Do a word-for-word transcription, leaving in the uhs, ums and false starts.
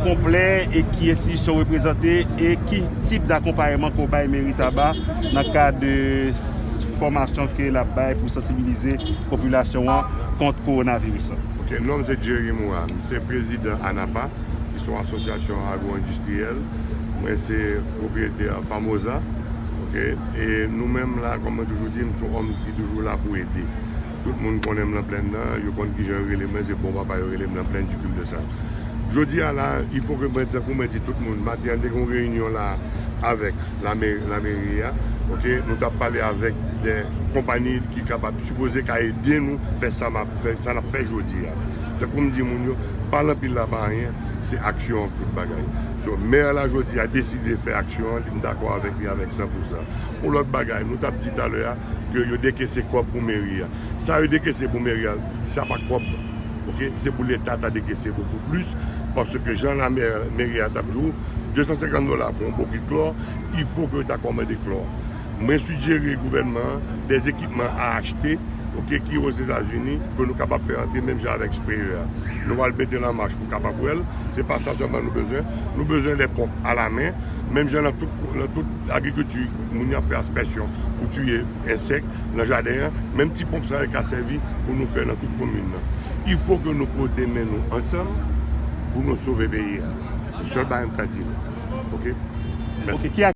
Konplè e ki enstitisyon w reprezante e ki tip dakonpayman ke w bay meri Taba nan kad de fòmasyon ke l ap bay pou sansibilize popilasyon an kont kowonaviris la? Ok, non m se Jerry Moura, m se prezidan ANAPA, ki se yon asosyasyon agwo-endistriyèl. Mwen se pwopriyetè Famosa. Ok, e nou menm la, kòm mwen toujou di, m se yon òm ki toujou la pou ede. Tout moun konnen m nan plèn nan, yo konn kijan yo rele mwen, se bon papa yo rele m nan plèn di Cul-de-Sac. Jodi a la, il faut que mwen, tankou mwen di tout moun, maten an te gen yon reyinyon la avèk lame-, lameri a, ok, nou t ap pale avèk de konpayi ki kapab sipoze ka ede nou fè sa m ap fè, sa n ap fè jodi a. Tankou m di moun yo, pale anpil la pa anyen, se aksyon an k tout bagay. So, mè la jodi a deside fè aksyon an, m dakò avèk li avèk san pou san. Yon lòt bagay, nou t ap di talè a, ke yo dekese kòb pou meri a. Sa yo dekese pou meri a, sa pa kòb. Ok? Se pou Leta ta dekese bokou plis, paske jan la mè-, meri a t ap di w, de san senkant dola pou yon bokit klò, il faut ke yo ta kòmande klò. Mwen sijere gouvènman an des équipements à acheter, ok, ki Ozetazini, ke nou kapab fè antre menm jan avèk spreyè a. Nou pral mete l an mach pou kapab wè l. Se pa sa sèlman nou bezwen. Nou bezwen de ponp a la men, menm jan nan tout, nan tout agrikilti, moun y ap fè aspèsyon pou tiye ensèk nan jaden an, menm ti ponp sa yo ka sèvi pou nou fè nan tout komin nan. Il faut que nou pote men nou ansanm pou nou sove peyi a. Se sèl bagay m ka di nou. Ok? Mèsi. Ok, ki